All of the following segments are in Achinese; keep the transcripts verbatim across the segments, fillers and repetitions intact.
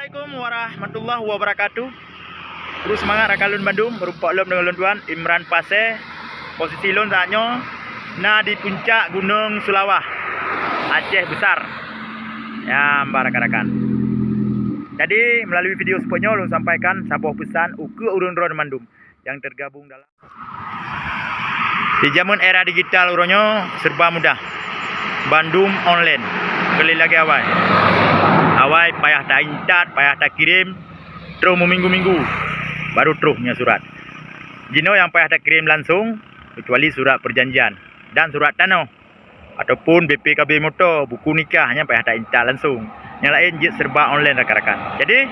Assalamualaikum warahmatullahi wabarakatuh. Kru seumangat rakan lôn bandum, meurumpok lom deungon lôn tuan Imran Pasé. Posisi lôn saat nyoe na di puncak Gunong Seulawah, Aceh Besar. Ya, bah rakan-rakan. Jadi, melalui video seupôt nyoe lôn sampaikan saboh peusan ukeue ureuëng droeneuh mandum nyang tergabung dalam Di jameun era digital uroe nyoe serba mudah. Bandum online. Keu lé lagée awai. Awai payah taintat, payah takirém, troh meuminggu-minggu baru troh nyan surat. Jinoe nyang payah takirém langsong, keucuali surat perjanjian dan surat tanoh ataupun B P K B moto, buku nikah, nyan payah taintat langsong. Nyang laén jeuet serba online rakan-rakan. Jadi,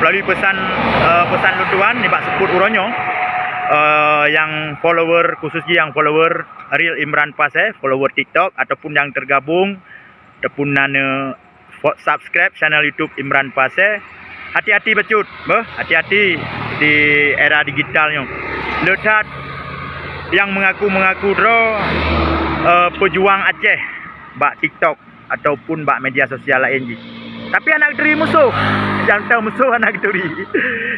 melalui peusan, eh, peusan lôn tuan nibak seupôt uroe nyoe, eh, nyang follower, khusus jih nyang follower Real Imran Pasé, follower TikTok ataupun nyang tergabung ataupun na neu-, fo-, subscribe channel YouTube Imran Pasé, hati-hati bacut, beuh, hati-hati di era digital nyoe. Le that nyang mengaku-mengaku droe, eh, pejuang Aceh bak TikTok ataupun bak media sosial laén jih. Tapi hana geuturi musoh. Nyang teuh musoh hana geuturi.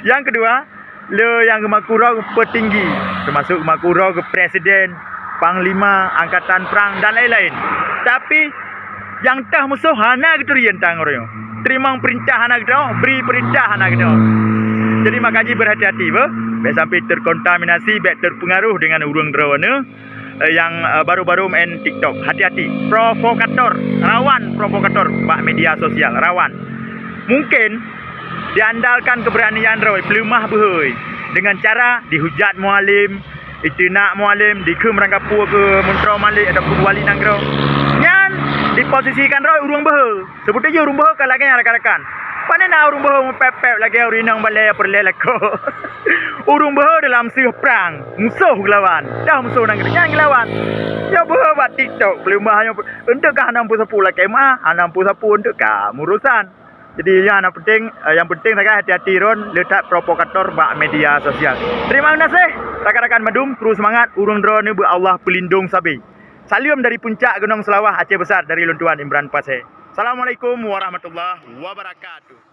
Nyang keudua, le nyang geumaku droe peutinggi, teumasok geumaku droe geu presiden, panglima, angkatan prang dan laén-laén. Tapi nyang teuh musoh hana geuturi teuntang uroe nyoe. Teurimong peurintah hana geuteurimong, bri peurintah hana geuteurimong. Jadi makajih berhati-hati beuh, bék sampai terkontaminasi, bék terpengaruh dengan ureuëng droeneuh eh, nyang, eh, baru-baru main TikTok. Hati-hati, provokator, rawan provokator bak media sosial, rawan. Mungkin diandalkan keberanian droe peuleumah beuhôi dengan cara dihujat mualim, iteunak mualim, dikheun meurangkapeue keu meuntroe malik ataupun wali nanggroe. Nyan diposisikan droe ureuëng beuhe. Seubeutoe jih ureuëng beuhe ka lagée nyan rakan-rakan. Pane na ureuëng beuhe meupép-pép lagée ureuëng inong balée peureulée lakoe. Ureuëng beuhe dalam seuh prang, musoh geulawan. Dah musoh nanggroe nyan geulawan. Nyoe beuhe bak TikTok, peuleumah nyoe, eunteuk kah hana meusapeue lakée meuah, hana meusapeue eunteuk kah meurusan. Jadi nyan hana penting, eh, nyang penting sagai hati-hati droen le that provokator bak media sosial. Terima kasih rakan-rakan mandum, kru seumangat, ureuëng droeneuh beu Allah peulindong sabe. Saleuem dari puncak Gunong Seulawah, Aceh Besar, dari lôn tuan Imran Pasé. Assalamualaikum warahmatullahi wabarakatuh.